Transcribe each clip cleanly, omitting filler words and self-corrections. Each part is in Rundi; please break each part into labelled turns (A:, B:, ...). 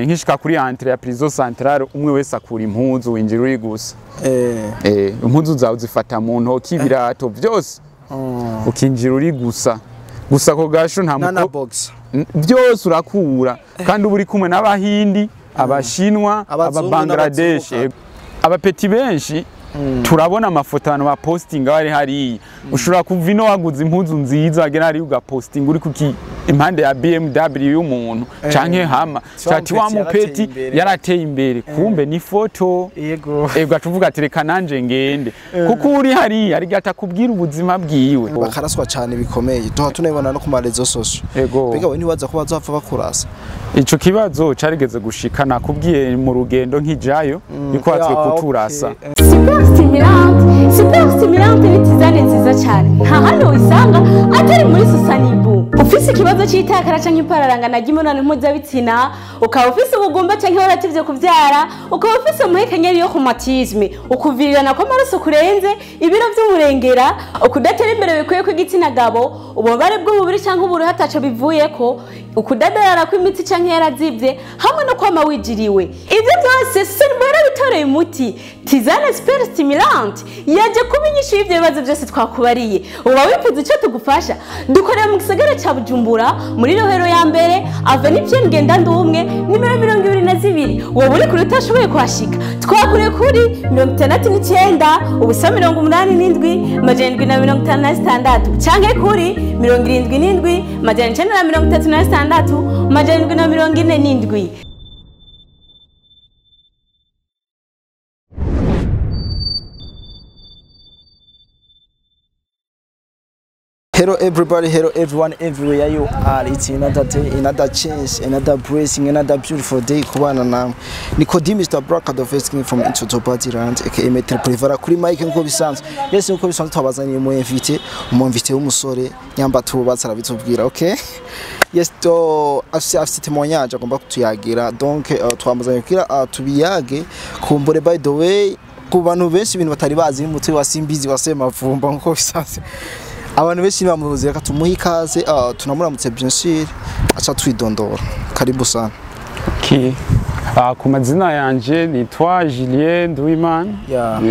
A: Nkishika kuri entrée ya prison centrale, umwe wese akura impuzu, winjira uri gusa. Impuzu zawe uzifata mu ntoki, ibirato byose, ukinjira uri gusa gusa ko gasho nta
B: na box.
A: Byose urakura, kandi uba uri kumwe n'Abahindi, Abashinwa,
B: Abazungu.
A: Ababangladesh.
B: N'abazunguka.
A: Abapeti benshi turabona amafoto abantu bapostinga bari hariya. Ushobora kuva ino waguze impuzu nziza, wagera hariya ugapostinga uri kuki impande ya BMW y'umuntu canke hama cati wa
B: mupeti
A: mupeti
B: yarateye imbere.
A: Yarateye imbere, kumbe ni foto. Ugaca uvuga ati reka nanje ngende, kuko uri hariya ariko atakubwira ubuzima bwiwe.
B: Bakaraswa cyane bikomeye, tuha tunabibona no ku ma réseaux sociaux. Mbega we ntibaza ko bazopfa bakurasa?
A: Ico kibazo carigeze gushika, nakubwiye mu rugendo nkijayo yuko hatwe kuturasa.
C: Super stimulante, super stimulante ni tisane nziza cyane, nta handi uyisanga atari muri Susanibu. Ufise ikibazo cy'itakara canke ipararangana ry'imibonano mpuzabitsina, ukaba ufise ubugumba canke warativye kuvyara, ukaba ufise umuhekenyeri yo rhumatisme, ukuvirirana kw'amaraso kurenze, ibiro vy'umurengera, ukudatera imbere bikwiye kw'igitsina gabo, ububabare bw'umubiri canke uburuhe ataco bivuyeko, ukudadayara kw'imitsi canke yarazivye, hamwe no kwama wijiriwe, ivyo byose Susanibu yarabitoreye umuti. Tisane super stimulante yaje kuba inyishu y'ivyo bibazo byose twakubariye. Uba wifuza icyo tugufasha, dukorera mu gisagara ca Bujumbura, muri Rohero ya mbere, avenue Pierre Ngendandumwe, nimero 22. Wowe uri kure utashoboye kuhashika, twakure kuri 69 0 87 756, canke kuri 77 936 747.
B: Hello everybody, hello everyone, everywhere you are. It's another day, another chance, another blessing, another beautiful day kubana namwe. Ni Mr. Black, the first king from Intoto Party Land, aka Maître Prevara kuri mic nkuko bisanzwe. Yes, nkuko bisanzwe twabazaniye mu invité, mu invité w'umusore nyamba tubatse arabitubwira, okay? Yes, to afise témoignage agomba kutuyagira. Donc twamuzanye kugira tubiyage kumbure. By the way, ku bantu benshi ibintu batari bazi n'umutwe wa Simbizi wa Semavumba, nkuko bisanzwe abantu benshi bamuzi. Reka tumuhe ikaze, tunamuramutse bien sûr, aca twidondora. Karibu sana.
A: Okay. Ku mazina yanje nitwa Julien Nduwimana.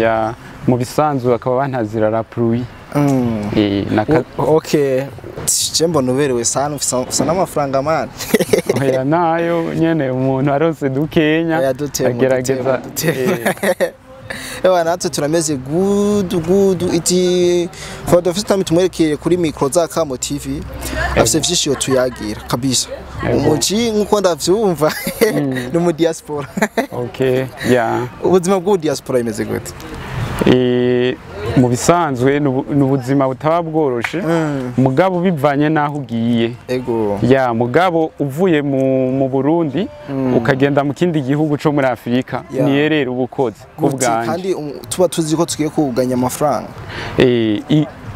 A: Ya, mu bisanzwe bakaba bantazira Rapruwi. Naka.
B: Okay, je mbona uberewe sana, ufisa n'amafaranga man.
A: Oya, nayo nyene umuntu arose dukenya
B: Oya, dutema,
A: agerageza.
B: Dutema, dutema. Ewa, natwe turameze good good. Iti for the first time tumwerekeye kuri micro za Kamo TV, afise vyinshi yo tuyagira kabisa. Umuji nkuko ndavyumva ni mu diaspora.
A: Okay, yeah.
B: Ubuzima bw'u diaspora imeze gute?
A: Mu bisanzwe ni ubuzima butaba bworoshe, mugabo bivanye n'aho ugiye. Ya, mugabo uvuye mu Burundi ukagenda mu kindi gihugu co muri Afurika, niyerera uba ukoze ku
B: Gute?
A: bwanje.
B: Kandi tuba tuzi ko tugiye kuganya amafaranga.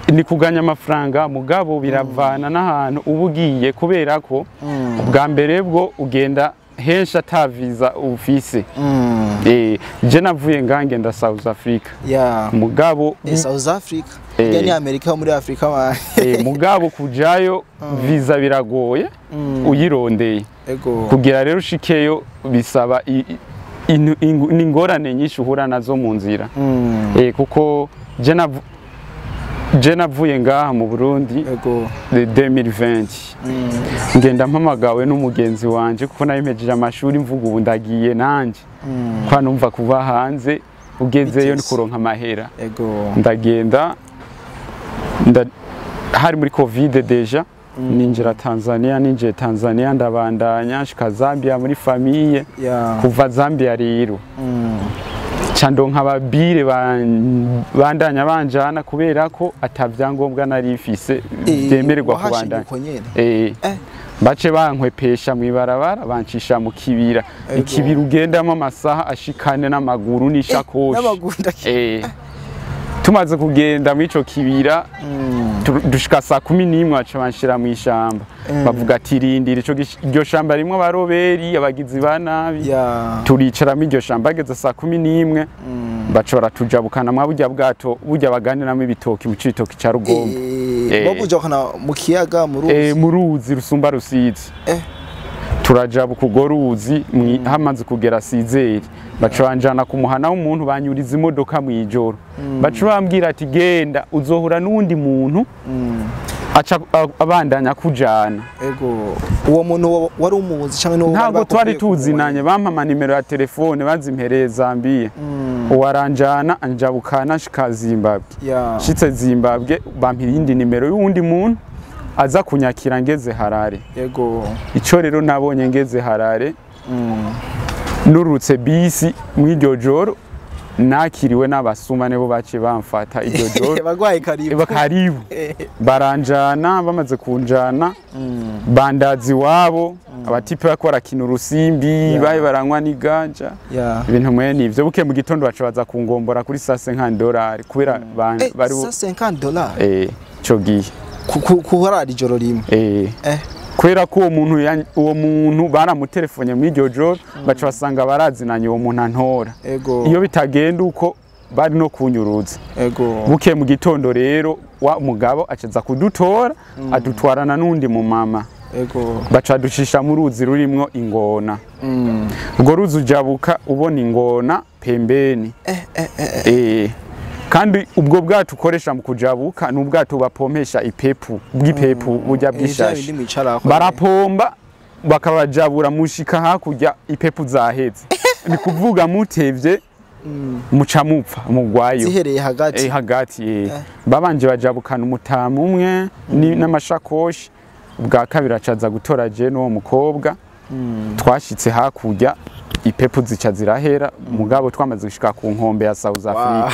A: Ni kuganya amafaranga, mugabo biravana n'ahantu uba ugiye, kubera ko bwa mbere bwo ugenda henshi ata visa ufise. Je navuye ngangenda South Africa, mugabo
B: South Africa? Ya, ni Amerika yo muri Afrika man.
A: Mugabo kujayo visa biragoye uyirondeye. Kugira rero ushikeyo bisaba n'ingorane nyinshi uhura nazo mu nzira. Kuko je navuye ngaha mu Burundi de 2020, ngenda mpamagawe n'umugenzi wanje, kuko nayimejeje amashuri, mvuga ubu ndagiye nanje kwa numva kuva hanze ugezeyo ni
B: Biteze.
A: kuronka amahera. Ndagenda hari muri Covid déjà, ninjira Tanzania, ninjiye Tanzania ndabandanya nshika Zambia muri famille. Kuva Zambia rero ca ndonka ababire bandanya banjana, kubera ko atavyangombwa nari mfise vyemererwa
B: Wahashimye
A: kubandanya.
B: uko nyene?
A: Bace bankwepesha mw'ibarabara, bancisha mu kibira. Ikibira ugendamo amasaha ashikane n'amaguru n'ishakoshi.
B: N'amaguru.
A: Tumaze kugenda muri ico kibira, dushika saa 11, baca banshira mw'ishamba, bavuga ati rindira, ico iryo shamba rimwe abaroberi, abagizi ba nabi. Turicara muri iryo shamba, hageze saa 11 baca baratujabukana mwa burya bwato burya baganiramwo ibitoki mu Cibitoki ca Rugombo.
B: Babuja kana mu kiyaga, mu ruzi?
A: Mu ruzi rusumba Rusizi. Turajabuka urwo ruzi hamaze kugera sizeri, baca banjana ku muhana w'umuntu, banyuriza imodoka mw'ijoro, baca bambwira ati genda uzohura n'uwundi muntu aca abandanya kujana.
B: Ego, uwo muntu wari umuzi cyangwa n'uwo?
A: Ntabwo twari tuzinanye, bampa amanimero ya telefone bazimpereye Zambia. Uwaranjana anjabukana nshika Zimbabwe. Nshitse Zimbabwe bampa iyindi nimero y'uwundi muntu aza kunyakira ngeze Harare. Ico rero nabonye ngeze Harare, nurutse bisi mw'iryo joro, nakiriwe n'abasuma, nibo baciye bamfata iryo joro.
B: Bagwaye karibu.
A: Karibu, baranjana. Bamaze kunjana bandazi iwabo, abatipe bariko barakina urusimbi, bahe baranywa n'iganja, ibintu mwene ivyo. Buke mu gitondo baca baza kungombora kuri $50 kubera bari
B: $50?
A: Eh, ico gihe.
B: Kuharara ijoro rimwe?
A: Eh. Kubera ko uwo muntu uwo muntu baramutelefone mw'iryo joro, baca basanga barazinanye uwo muntu antora. Iyo bitagenda uko bari no kunyuruza. Buke mu gitondo rero wa mugabo acaza kudutora, adutwarana n'undi mu mama. Baca dushisha mu ruzi rurimwo ingona. Ubwo ruzi ujabuka ubona ingona pembeni. Kandi ubwo bwato ukoresha mu kujabuka ni ubwato bapompesha ipepu, bw'ipepu burya bw'ishashi. Barapomba bakabajabura mushika hakurya ipepu zaheze. Ni kuvuga mutevye muca mupfa mugwayo.
B: Zihereye hagati.
A: Hagati. Babanje bajabukana umutamu umwe n'amashakoshi, ubwa kabiri acaza gutora je n'uwo mukobwa. Twashitse hakurya ipepu zica zirahera, mugabo twamaze gushika ku nkombe ya South Africa.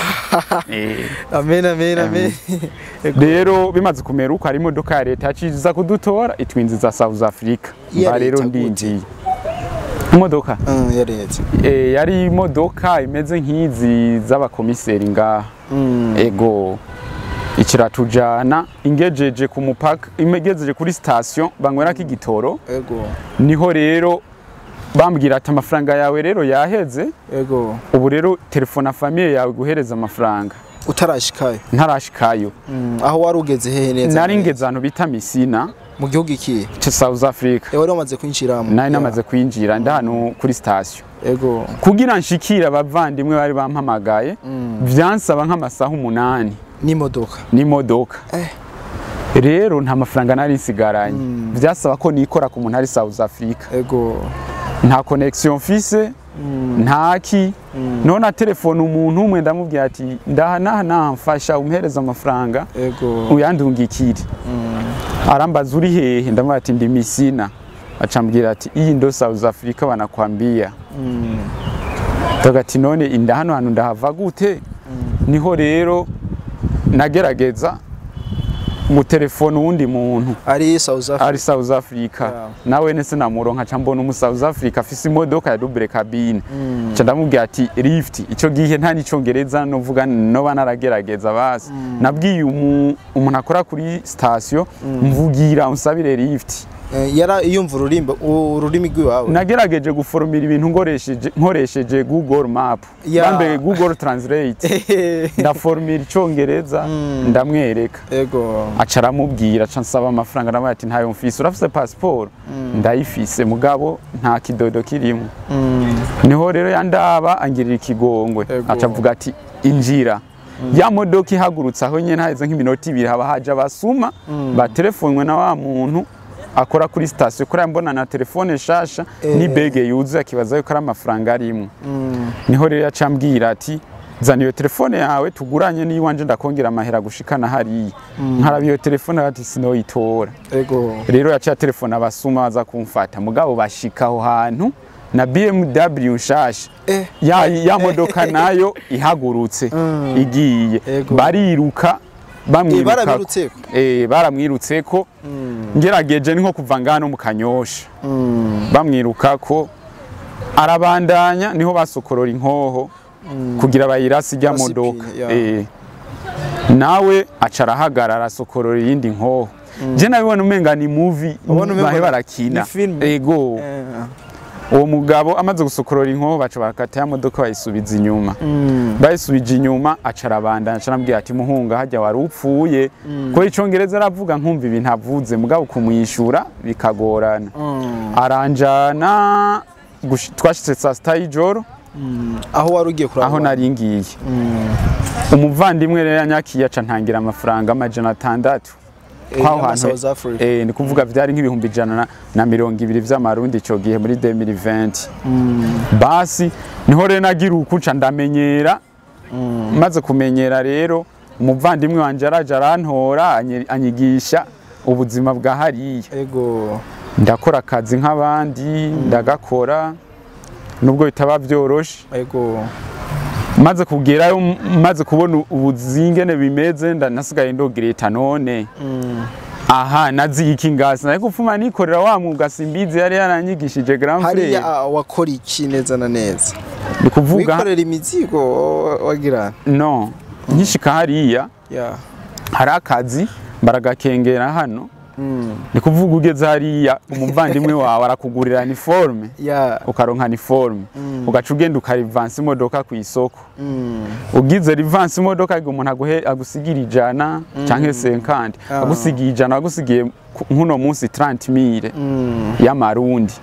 B: Amen, amen, amen.
A: Rero bimaze kumera uko, hari imodoka ya leta yaciza kudutora itwinziza South Africa. Mba rero ndinjiye imodoka
B: ya leta.
A: Yari imodoka imeze nk'izi z'abakomiseri ngaha. Ego, ikiratujana ingejeje ku mupaka, imegejeje kuri station banywerako igitoro. Niho rero bambwira ati amafaranga yawe rero yaheze. Ubu rero telefona famille yawe guhereza amafaranga.
B: Utarashikayo?
A: Ntarashikayo.
B: Aho wari ugeze hehe neza?
A: Nari ngeze ahantu bita Misina.
B: Mu gihugu iki?
A: South Africa.
B: Wari wamaze kwinjiramo?
A: Nari namaze kwinjira, ndi hano kuri station. Kugira nshikira abavandimwe bari bampamagaye, vyansaba nk'amasaha 8.
B: N'imodoka?
A: N'imodoka. Rero nta mafaranga nari nsigaranye. Vyasaba ko nikora ku muntu ari South Africa. Nta connection mfise, nta ki. None telefone umuntu umwe ndamubwira ati ndaha naha namfasha umhereza amafaranga. Uyandungikire. Arambaza uri hehe, ndamubwira ati ndi Misina. Acambwira ati iyi ndo South Africa banakwambia. Ndagati none inda hano hantu ndahava gute? Niho rero nagerageza mu telefone uwundi muntu
B: ari South Africa.
A: Ari South Africa. Nawe nese namuronka, ca mbona umu South Africa afise imodoka ya double cabine. Ca ndamubwira ati lift. Ico gihe nta n'icongereza novuga, noba naragerageza basi. Nabwiye umuntu akora kuri station, mvugira unsabire lift.
B: Yara yumva ururimi rw'iwawe?
A: Nagerageje guforomira ibintu nkoresheje Google Map. Bambe Google Translate. Ndaformira icongereza ndamwereka. Aca aramubwira, aca nsaba amafaranga, ndamubwira ati ntayo mfise, urafise passport? Ndayifise mugabo nta kidodo kirimo. Niho rero yandaba angirira ikigongwe. Aca avuga ati injira. Ya modoka ihagurutse aho nyene haheze nk'iminota 2 haba haje abasuma batelefonwe na wa muntu akora kuri station, kuri mbona na telefone shasha ni bege yuzuye, akibaza yuko ari amafaranga arimwe. Niho rero yacambwira ati zana iyo telefone yawe tuguranye n'iwanje ndakongera amahera gushikana hariya. Nkaraba iyo telefone ati sinoyitora. Rero yaciye telefone abasuma baza kumfata, mugabo bashika aho hantu na BMW nshasha. Ya modoka nayo ihagurutse igiye. Bariruka bamwiruka. Baramwirutseko. Ngerageje ni nko kuva ngano mu Kanyosha. Bamwirukako arabandanya, niho basokorora inkoho kugira bayirasi ijya modoka. Nawe aca arahagarara asokorora iyindi nkoho. Je nabibona umenga ni movie bahe barakina. Ego. Uwo mugabo amaze gusokorora inkoho baca barakata ya modoka bayisubiza inyuma. Bayisubije inyuma aca arabandanya, aca arambwira ati muhunga hajya wari upfuye. Kubera icongereza aravuga nkumva ibintu avuze, mugabo kumwishura bikagorana. Aranjana twashitse saa sita y'ijoro.
B: Aho wari ugiye kuraba?
A: Aho nari ngiye. Umuvandimwe rero yanyakiye aca ntangira amafaranga 600. Ni kuvuga vyari nk'ibihumbi 120 vy'amarundi ico gihe muri 2020. Basi niho rero nagira ukuca ndamenyera. Maze kumenyera rero umuvandimwe wanje araje arantora anyigisha ubuzima bwa hariya.
B: Ego.
A: Ndakora akazi nk'abandi, ndagakora nubwo bitaba vyoroshe.
B: Ego.
A: Maze kugerayo, maze kubona ubuzingene bimeze, nasigaye ndogereta none. Aha nazi ngasi nari gupfuma nikorera wa mwuga Simbizi yari yaranyigishije grand frère.
B: Hariya wakora iki neza na neza?
A: Ni kuvuga
B: wikorera imizigo wagira?
A: No, nkishika hariya hari akazi baragakengera hano. Ni kuvuga ugeze hariya umuvandimwe wawe arakugurira uniforme, ukaronka uniforme, ugaca ugenda ukarivansa imodoka ku isoko. Ugize rivansa imodoka umuntu agusigira 100 canke 50, agusigiye 100 agusigiye nkuno munsi 30000 y'amarundi.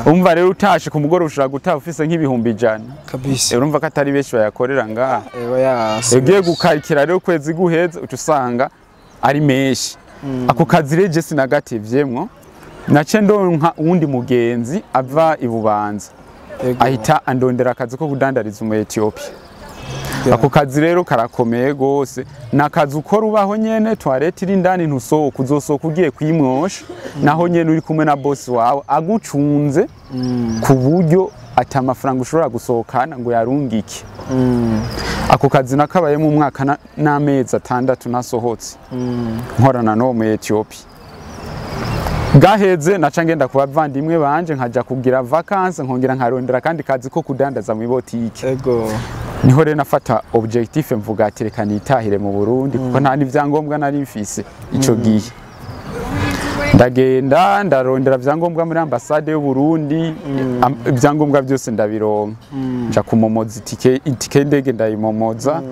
A: Umva rero utashe ku mugoroba ushobora gutaha ufise nk'ibihumbi 100
B: kabisa.
A: Urumva ko atari benshi bayakorera ngaha. Ugiye gukarikira rero kwezi guheze uca usanga ari menshi. Ako kazi rero sinagatevyemwo, nace ndonka uwundi mugenzi ava i Bubanza ahita andondera akazi ko kudandariza mu Ethiopia. Ako kazi rero karakomeye gose, nakazi ukora ubaho nyene, toilette iri indani ntusohoka, uzosohoka ugiye kwimwosha, naho nyene uri kumwe na boss wawe agucunze ku buryo ata amafaranga ushobora gusohokana ngo yarungike. Ako kazi nakabayemo umwaka n'amezi 6 nasohotse, nkorana n'uwo mu Ethiopia. Gaheze naca ngenda ku bavandimwe banje nkaja kugira vacances, nkongera nkarondera kandi kazi ko kudandaza mu botike.
B: Ego.
A: Niho rero nafata objectif mvuga ati reka nitahire mu Burundi, kuko nta n'ivyangombwa nari mfise ico gihe. Ndagenda ndarondera vyangombwa muri ambassade y'u Burundi, ibyangombwa byose ndabironka. Nja kumomoza itike y'indege ndayimomoza,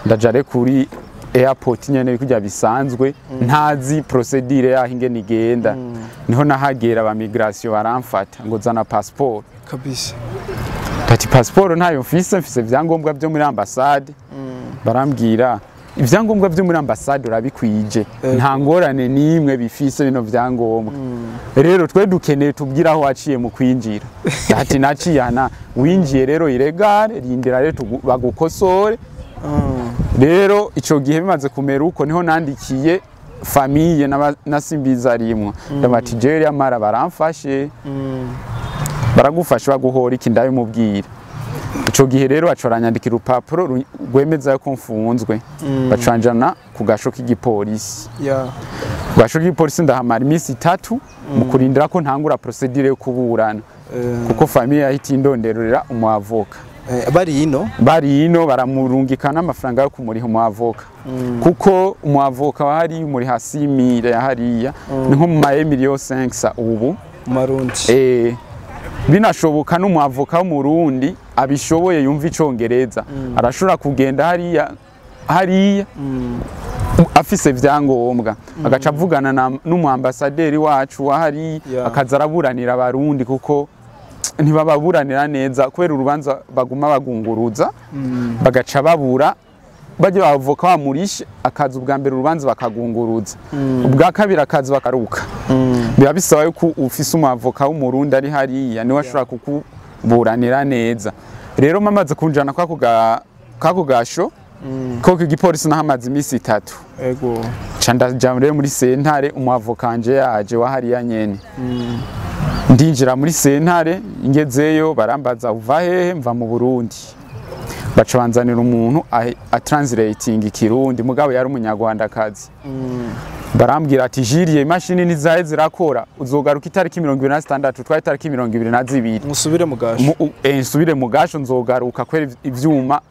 A: ndaja re kuri airport nyene kujya bisanzwe, ntazi procedure yaho ingene igenda. Niho nahagera ba migration baramfata ngo zana passport.
B: Kabisa.
A: Ati passport ntayo mfise ibyangombwa byo muri ambassade. Barambwira ibyangombwa byo muri ambassade urabikwije, nta ngorane nimwe bifise bino byangombwa. Rero twe dukeneye tubwira aho waciye mu kwinjira. Ati naciye ana winjiye rero iregare, rindira rero bagukosore. Rero ico gihe bimaze kumera uko niho nandikiye famille na Simbizi arimwo. Ndabati jewe amara baramfashe. Baragufasha baguhora iki ndabimubwira. Ico gihe rero bacoranyandikira urupapuro rwemeza ko mfunzwe, bacanjana ku gasho k'igipolisi. Ku gasho k'igipolisi ndahamara iminsi 3 mu kurindira ko ntangura procedure yo kuburana, kuko famille yahita indonderera umuavoka. Bari ino baramurungikana amafaranga yo kumuriha umuavoka, kuko umuavoka wahari muri hasimire hariya ni nko mu ma 1.5 million ubu
B: marundi.
A: Binashoboka n'umuavoka w'umurundi abishoboye yumva icongereza, arashobora kugenda hariya afise vyangombwa, agaca avugana n'umuambasaderi wacu wa hariya, akaza araburanira abarundi, kuko ntibababuranira neza kubera urubanza baguma bagunguruza, bagaca babura bajya bavoka bamurishe, akaza ubwa mbere urubanza bakagunguruza, ubwa kabiri akaza bakaruka. Biba bisaba yuko ufise umwavoka w'umurundi ari hariya niwe ashobora kukuburanira neza. Rero mamaze kunjana kwako gasho ko igipolisi nahamaze iminsi 3.
B: Ego.
A: Ca ndaja rero muri sentare, umwavoka wanje yaje wa hariya nyene. Ndinjira muri sentare, ngezeyo barambaza uva hehe, mva mu Burundi. Baca banzanira umuntu a translating ikirundi, mugabo yari umunyarwandakazi. Barambwira ati jiriye imashini ntizahe zirakora, uzogaruka itariki 26, twari itariki 22.
B: Musubire mu gasho.
A: Nsubire mu gasho nzogaruka kwera ivyuma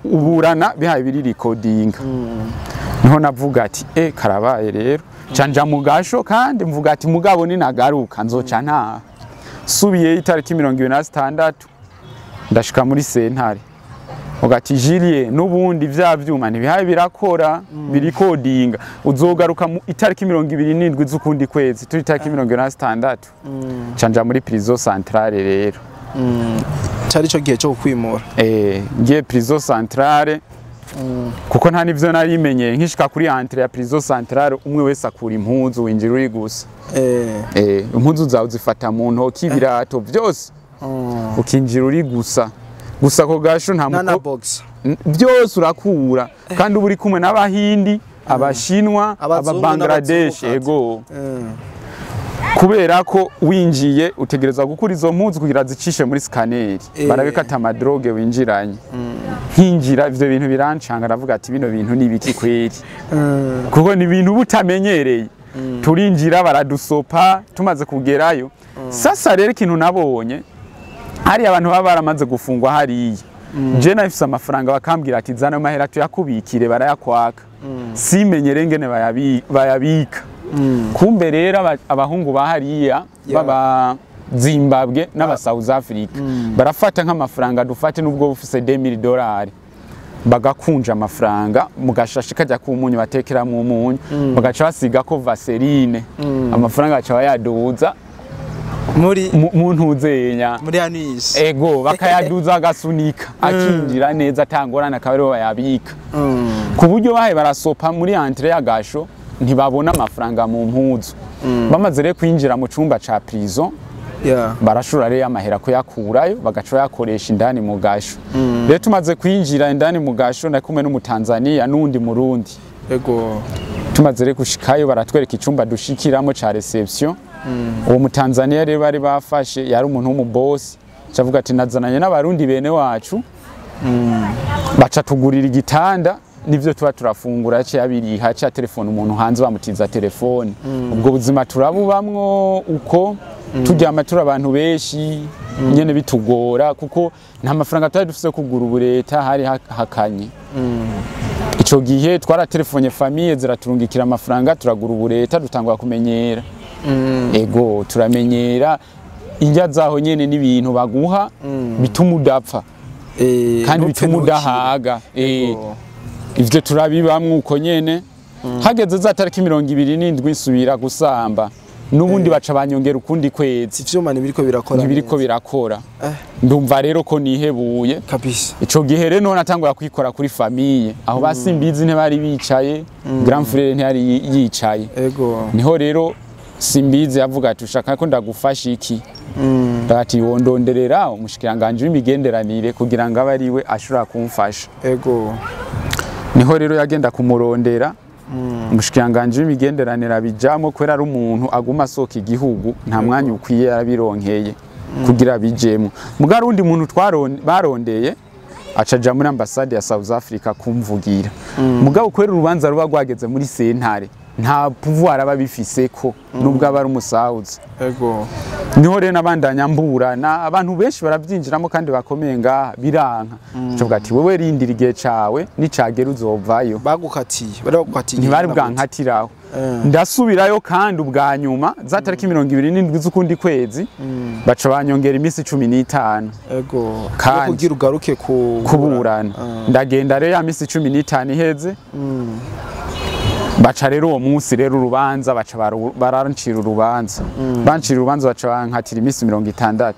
A: uburana bihaye biri recording. Niho navuga ati karabaye rero. Canja mu gasho kandi mvuga ati mugabo ninagaruka nzoca ntaha. Subiyeyo itariki 26, ndashika muri sentare, ugati Julie, n'ubundi vya vyuma ntibihaye birakora, birikodinga, uzogaruka mu itariki 27 z'ukundi kwezi. Turi itariki 26, canja muri prison centrale rero.
B: Cari ico gihe cyo kwimura.
A: Ngiye prison centrale, kuko nta nivyo narimenyeye, nkishika kuri entrée ya prison centrale, umwe wese akura impuzu, winjira uri gusa. Impuzu zawe zifata mu ntoki, ibirato byose, ukinjira uri gusa gusa ko gasho nta
B: na
A: muko
B: box.
A: Byose urakura, kandi uba uri kumwe n'Abahindi, Abashinwa,
B: Abazungu.
A: Ababangladesh.
B: N'abazungukazi.
A: Ego, kubera ko winjiye utegerezwa gukura izo mpuzu kugira zicishe muri scanner, barabe ko ata ama drogue winjiranye. Nkinjira, ivyo bintu birancanga, aravuga ati bino bintu ni ibiki kweri? Kuko ni ibintu uba utamenyereye. Turinjira, baradusopa. Tumaze kugerayo sasa rero, ikintu nabonye hari abantu baba baramaze gufungwa hariya, je nafise amafaranga, bakambwira ati zana amahera tuyakubikire, barayakwaka, simenyere ngene bayabika. Kumbe rero abahungu ba hariya baba Zimbabwe n'aba South Africa barafata nk'amafaranga, dufate n'ubwo bufise $2000, bagakunja amafaranga mu gashashi kajya k'umunyu, batekeramo umunyu, bagaca basiga ko vaseline, amafaranga baca bayaduza
B: muri
A: mu ntuzenya.
B: Muri anisi.
A: Ego, bakayaduza, agasunika, akinjira neza atangorane, akaba aribo bayabika, ku buryo bahaye barasopa muri entrée y'agasho, ntibabona amafaranga mu mpuzu. Bamaze rero kwinjira mu cumba ca prison, barashobora rero amahera kuyakurayo, bagaca bayakoresha indani mu gasho. Rero tumaze kwinjira indani mu gasho, nari kumwe n'Umutanzania n'uwundi Murundi. Tumaze rero gushikayo, baratwereka icumba dushikiramo ca réception. Uwo Mutanzania rero bari bafashe yari umuntu w'umubosi, cavuga ati nazananye n'Abarundi bene wacu, baca tugurira igitanda nivyo tuba turafungura, yaciye abiriha, yaciye telefone umuntu hanze, bamutiza telefone. Ubwo buzima turabubamwo uko, turyama turi abantu benshi nyene, bitugora kuko nta mafaranga twari dufise yo kugura ubureta, hari hakanye. Ico gihe twaratelefonye famille, ziraturungikira amafaranga, turagura ubureta, dutangura kumenyera. Ego, turamenyera indya zaho nyene n'ibintu baguha bituma udapfa kandi
B: ntupfe
A: bituma
B: ntukire.
A: udahaga. Ivyo turabibamwo uko nyene. Hageze za tariki 27, nsubira gusamba n'ubundi, baca banyongera ukundi kwezi.
B: Ivyuma ntibiriko birakora
A: Ntibiriko
B: neza.
A: birakora. Ndumva rero ko nihebuye. Ico gihe rero niho natangura kwikora kuri famille. Aho basimbizi ntibari bicaye, grand frère ntiyari yicaye. Niho rero Simbizi yavuga ati ushaka ko ndagufasha iki? Ati wondonderera umushikiranganje w'imigenderanire kugira ngo abe ariwe ashobora kumfasha. Niho rero yagenda kumurondera umushikiranganje w'imigenderanire, abijamo kubera ari umuntu aguma asohoka igihugu, nta mwanya ukwiye yarabironkeye kugira bijemo. Mugabo undi muntu barondeye acaja muri ambasade ya South Africa kumvugira. Mugabo kubera urubanza ruba rwageze muri sentare, nta pouvoir aba bifise ko nubwo aba ari umusauzi. Niho rero nabandanya mburana, abantu benshi barabyinjiramo kandi bakomeye ngaha, biranka. Tuvuga ati wewe rindira igihe cawe, nicagera uzovayo.
B: Bagukatiye, bari bagukatiye?
A: Ntibari
B: igihe gute?
A: bwankatiraho. Ndasubirayo kandi ubwa nyuma za tariki 27 z'ukundi kwezi, baca banyongera iminsi 15. Kandi-
B: No kugira ugaruke ku
A: Kuburana. Ndagenda rero, ya minsi 15 iheze, baca rero uwo munsi rero urubanza baca barancira urubanza, bancira urubanza, baca bankatira iminsi 60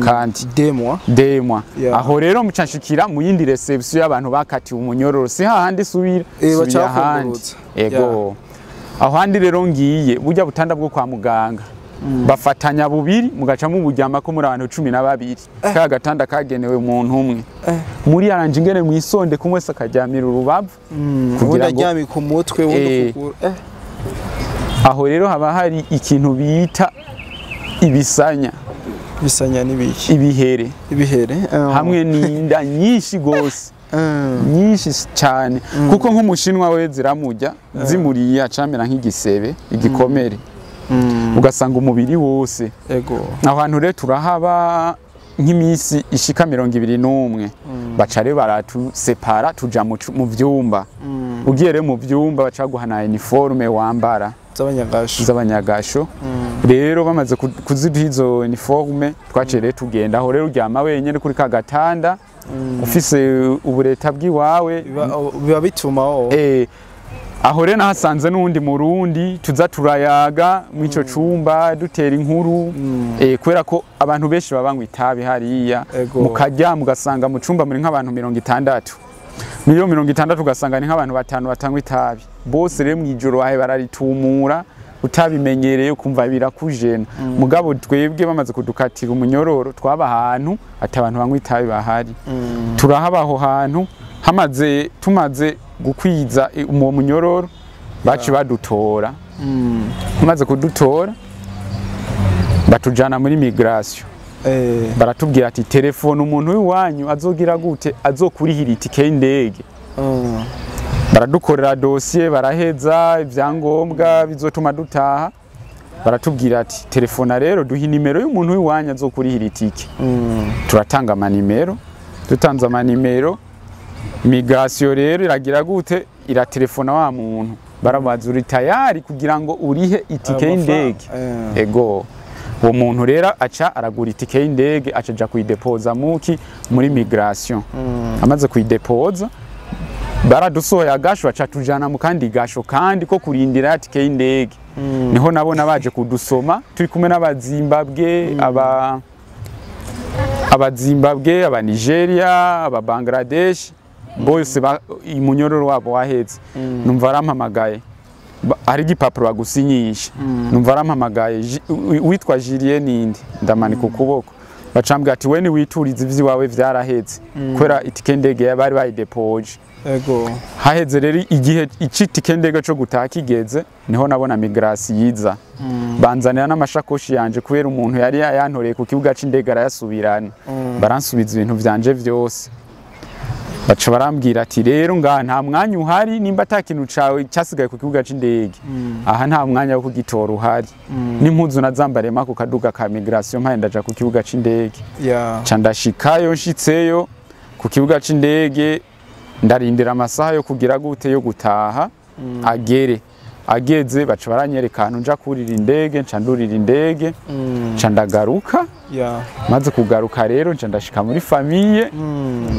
A: kandi.
B: 2 mois.
A: 2 mois.
B: Yeah.
A: Aho rero mucanshikira mu yindi réception y'abantu bakatiwe umunyororo, si hahandi subira,
B: Baca
A: subira ahandi.
B: bakungurutsa.
A: Ego, aho handi rero ngiye, burya butanda bwo kwa muganga bafatanya bubiri, mugaca muburyama ko muri abantu 12, ka gatanda kagenewe umuntu umwe, muri aranje ingene mwisonde, kumwe wese akaryamira urubavu
B: Ubundi
A: kugira ngo
B: aryamye ku mutwe, ubundi ukuguru.
A: Aho rero haba hari ikintu bita ibisanya.
B: Bisanya n'ibiki?
A: Ibihere.
B: Ibihere.
A: Hamwe n'inda nyinshi gose, nyinshi cyane, kuko nk'Umushinwa we ziramurya, zimuriye acamera nk'igisebe, igikomere, ugasanga umubiri wose. Aho hantu rero turahaba nk'iminsi ishika 21, baca rero baratusepara, tuja mu vyumba. Ugiye rero mu vyumba, baca baguha na uniforme wambara.
B: Z'abanyagasho.
A: Z'abanyagasho. Rero bamaze kuziduha izo uniforme, twaciye rero tugenda. Aho rero uryama wenyene kuri ka gatanda, ufise ubureta bw'iwawe.
B: Biba bituma wo
A: Aho rero nahasanze n'uwundi Murundi, tuza turayaga mw'ico cumba, dutera inkuru, kubera ko abantu benshi baba banywa itabi hariya. Mukarya, mugasanga mu cumba muri nk'abantu 60, miliyo 60, ugasanga ni nk'abantu batanu batanywa itabi. Bose rero mw'ijoro bahe bararitumura, utabimenyereye ukumva birakujena. Mugabo twebwe bamaze kudukatira umunyororo, twaba ahantu ati abantu banywa itabi bahari. Turahaba aho hantu, hamaze tumaze gukwiza uwo munyororo, baci badutora. Bamaze kudutora, batujana muri migration. Baratubwira ati: "Telefone umuntu w'iwanyu azogira gute, azokurihira itike y'indege." Baradukorera dosiye, baraheza ibyangombwa bizotuma dutaha. Baratubwira ati: "Telefona rero, duha inimero y'umuntu w'iwanyu azokurihira itike." Turatanga amanimero. Dutanze amanimero, migration rero iragira gute, iratelefona wa muntu, barabaza: "Uri tayari kugira ngo urihe itike y'indege?" Ego. Uwo muntu rero aca aragura itike y'indege, aca aja kuyidepoza muki, muri migration. Amaze kuyidepoza, baradusohoye agasho, baca tujana mu kandi gasho kandi ko kurindira ya tike y'indege. Niho nabona baje kudusoma, turi kumwe n'Abazimbabwe, Abazimbabwe, aba Nigeria, aba Bangladesh, bose umunyororo wabo waheze. Numva arampamagaye. Hari igipapuro bagusinyisha. Numva arampamagaye: "Witwa Julien ninde?" Ndamanika ukuboko. Bacambwira ati: "We niwiturize, ivy'iwawe vyaraheze," kubera itike ndege bari bayidepoje. Haheze rero igihe icitike ndege co gutaha kigeze, niho nabona migration yiza, banzanira n'amashakoshi yanje, kubera umuntu yari yantoreye ku kibuga c'indege arayasubirana. Baransubiza ibintu vyanje vyose. Baca barambwira ati: "Rero ngaha nta mwanya uhari, nimba ata kintu cawe cyasigaye ku kibuga c'indege, aha nta mwanya wo kugitora uhari." N'impuzu nazambariyemo ku kaduga ka migration, mpaye ndaja ku kibuga c'indege. Ca ndashikayo. Nshitseyo ku kibuga c'indege, ndarindira amasaha yo kugira gute, yo gutaha agere. Ageze, baca baranyereka ahantu nja kurira indege, nca ndurira indege, nca ndagaruka. Maze kugaruka rero, nca ndashika muri famille.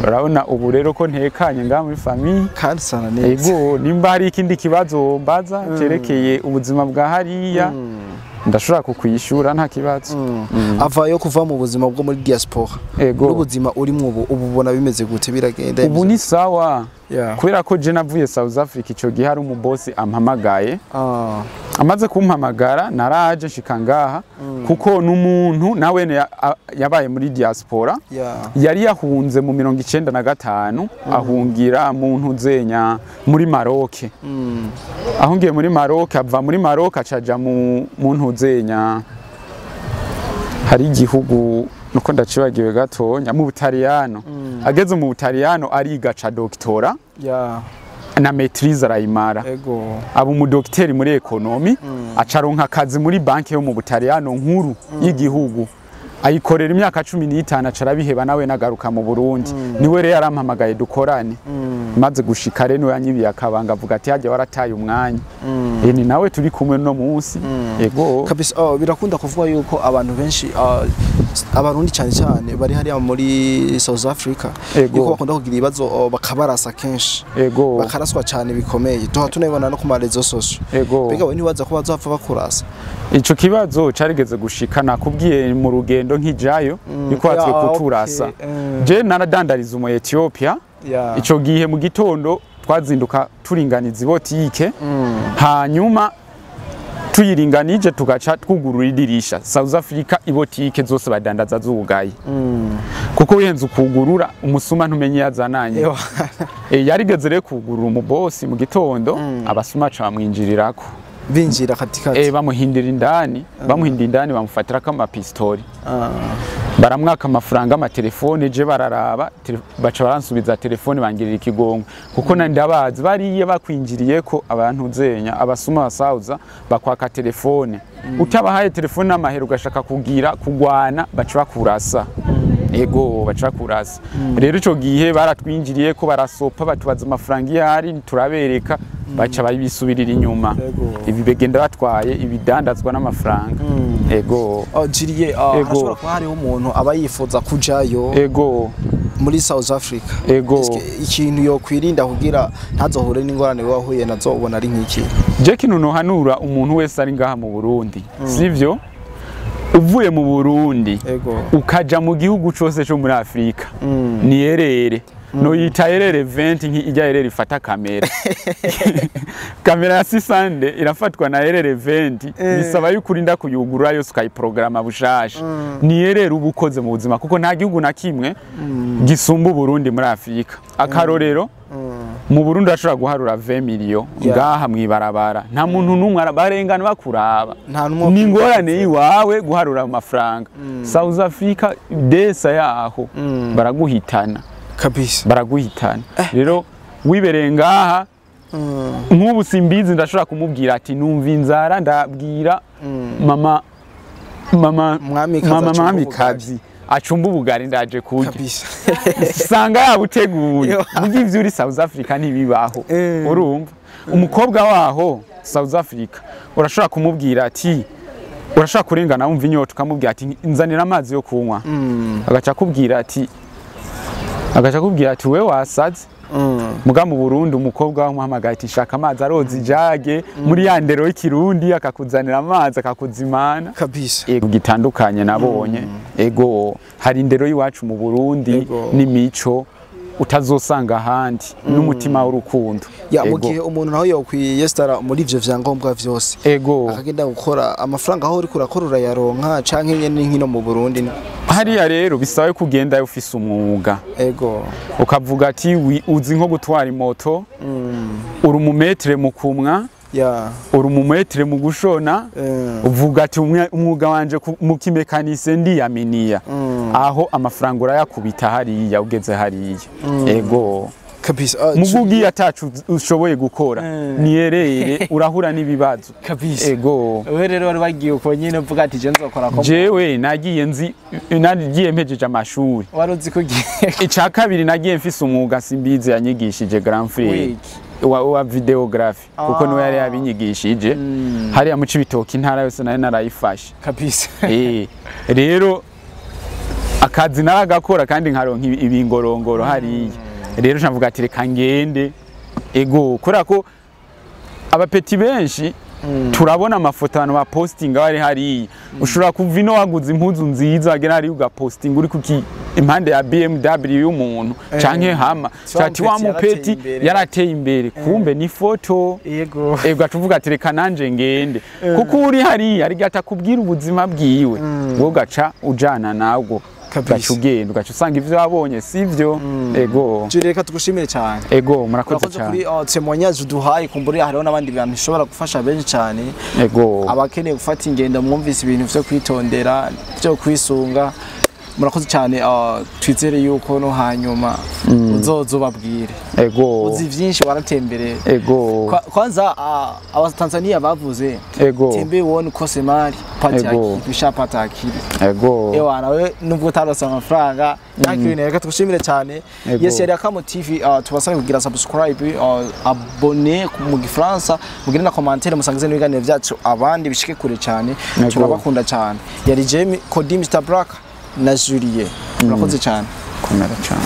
A: Urabona ubu rero ko ntekanye ngaha muri famille.
B: Kandi sana neza.
A: Ego. Nimba hari ikindi kibazo mbaza cerekeye ubuzima bwa hariya, ndashobora kukwishura, nta kibazo.
B: Avayo kuva mu buzima bwo muri diaspora n'ubuzima urimwo ubu, ubu ubona bimeze gute, biragenda?
A: Ubu ni sawa, kubera ko je navuye South Africa ico gihe hari umubosi ampamagaye. Amaze kumpamagara, naraje nshika ngaha, kuko n'umuntu nawe yabaye muri diaspora. Yari yahunze mu 95, ahungira mu ntuzenya muri Maroc. Ahungiye muri Maroc, ava muri Maroc acaja mu ntuzenya, hari igihugu nuko ndacibagiwe gatonya, mu Butaliyano. Ageze mu Butaliyano ariga, ca doctorat na maîtrise arayimara. Aba umudokiteri muri économie, acaronka akazi muri banki yo mu Butaliyano nkuru y'igihugu, ayikorera imyaka 15, aca arabiheba, nawe nagaruka mu Burundi. Niwe rero yarampamagaye dukorane. Maze gushika rero, niwe yanyibiye akabanga, avuga ati: "Hajya warataye umwanya." Ni nawe turi kumwe no munsi. Ego.
B: Kabisa. Oh, birakunda kuvuga yuko abantu benshi, Abarundi cyane cyane bari hariya muri South Africa, yuko bakunda kugira ibibazo, bakabarasa kenshi, bakaraswa cyane bikomeye, tuha tunabibona no ku ma réseaux sociaux. Mbega we ntibaza ko bazopfa bakurasa?
A: Ico kibazo carigeze gushika, nakubwiye mu rugendo nkijayo yuko hatwe kuturasa. Je naradandariza umu Ethiopia. Ico gihe mu gitondo twazinduka turinganiza ibotike, hanyuma tuyiringanije tugaca twugurura idirisha. South Africa ibotike zose badandaza zugaye, kuko wihenze ukugurura, umusuma ntumenye yazananye. Yarigeze rero kugurura umubosi mu gitondo, abasuma aca bamwinjirirako.
B: Binjira katikati?
A: Bamuhindira indani, bamuhindira indani, bamufatirako amapistori, baramwaka amafaranga, amatelefone. Je bararaba, baca baransubiza telefone, bangirira ikigongo, kuko na ndabazi bariya bakwinjiriye ko abantu zenya abasuma basauza bakwaka telefone, utabahaye telefone n'amahera ugashaka kugira kugwana, baca bakurasa. Ego, baca bakurasa. Rero ico gihe baratwinjiriye ko barasopa, batubaza amafaranga iyo ari, turabereka. Baca babisubirira inyuma. Ibi begenda batwaye ibidandazwa n'amafaranga. Ego.
B: Julie, hashobora kuba hariho umuntu aba yifuza kujayo.
A: Ego.
B: Muri South Africa.
A: Ego.
B: Ikintu yo kwirinda kugira ntazohure n'ingorane wahuye nazo ubona ari nk'iki?
A: Je kintu nohanura umuntu wese ari ngaha mu Burundi, sivyo? Uvuye mu Burundi ukaja mu gihugu cose cyo muri Afrika, ni erere. No yita erere 20 nki ijya erere ifata kamera. Kamera ya sisande irafatwa na erere 20, bisaba yuko urinda kuyugurura yose ukayiprograma bushasha. Ni erere ubukoze mu buzima kuko nta gihugu na kimwe gisumba Burundi muri Afrika. Akarorero, mu Burundi ashobora guharura 20 million ngaha mwibarabara, nta muntu numwe barengana bakuraba, ni ngorane yiwawe guharura amafaranga. South Africa desa yaho baraguhitana
B: kabisa,
A: baraguhitana. Rero wibereye ngaha nk'ubu simbizi ndashobora kumubwira ati numva inzara, ndabwira mama mama mwamikazi acumba ubugari ndaje kurya sanga yabuteguye. Mugi ivyo uri South Africa ntibibaho. Urumva umukobwa waho South Africa urashobora kumubwira ati urashobora kurengana wumva inyota ukamubwira ati nzanira amazi yo kunywa, agaca akubwira ati wewe wasaze. Muga mu Burundi umukobwa wamuhamagaye ati shaka amazi aroza ijage muri ya ndero y'ikirundi akakuzanira amazi akakuzimana
B: kabisa.
A: Ego gitandukanye nabonye. Ego hari indero y'iwacu mu Burundi n'imico utazosanga ahandi n'umutima w'urukundo.
B: Ya mu gihe umuntu naho yokwiyestara muri ivyo vyangombwa vyose,
A: ego
B: akagenda gukora amafaranga aho uri kurakora urayaronka canke nyene nkino mu Burundi
A: hariya rero bisabe kugenda ufise umwuga.
B: Ego
A: ukavuga ati uzi nko gutwara imoto, uri umumetre mu kumwa, uri umumetre mu gushona, uvuga ati umwuga wanje mu kimekanise ndiyaminiya, aho amafaranga urayakubita hariya ugeze hariya. Ego
B: kabisa.
A: Mugugi atacu ushoboye gukora niyerere urahura n'ibibazo
B: kabisa.
A: Ego
B: wewe rero wari bagiye uko nyine uvuga ati je nzokora ko
A: jewe nagiye nzi nagiye mpejeje amashuri
B: wari uzi kugiye.
A: Ica kabiri nagiye mfise umwuga simbizi yanyigishije Grand Frère wa videography kuko niwe yari yabinyigishije hariya mu Cibitoki intara yose nari narayifashe
B: kabisa.
A: Rero akazi naragakora kandi nkaronka ibingorongoro hariya. Rero ncavuga ati reka ngende. Ego kubera ko abapeti benshi turabona amafoto abantu ba postinga bari hariya, ushobora kuva ino waguze impuzu nziza wagera hariya ugapostinga uri kuki impande ya BMW y'umuntu canke hama cati wa mupeti yarateye imbere, kumbe ni foto.
B: Yego
A: ego atuvuga ati reka nanje ngende, kuko uri hariya ari gatakubwira ubuzima bwiwe, wowe ugaca ujana nabwo
B: kabisa
A: ugenda ugaca usanga ivyo wabonye sivyo. Ego
B: Julie reka tugushimire cyane.
A: Ego murakoze cyane
B: kuri témoignage duhaye kumburi hariho n'abandi bantu bishobora gufasha benshi cyane.
A: Ego
B: abakeneye gufata ingendo mwumvise ibintu vyo kwitondera byo kwisunga. Murakoze cyane, twizere yuko no hanyuma uzozobabwire.
A: Ego
B: uzi vyinshi waratembereye.
A: Ego
B: kwanza abatanzania bavuze
A: ego
B: tembe wone kose mari pati akili bishapata akili.
A: Ego
B: ewa nawe nubwo utarose amafaranga yakibintu. Reka tugushimire cyane. Yes yari Akamo TV, tubasabe kugira subscribe, abonner mu Gifaransa, mugire na commentaire musangize n'ibiganiro byacu abandi bishike kure cyane. Turabakunda cyane. Yari Jamie Kodi Mr Black na Julie. Murakoze cyane.
A: Komera cyane.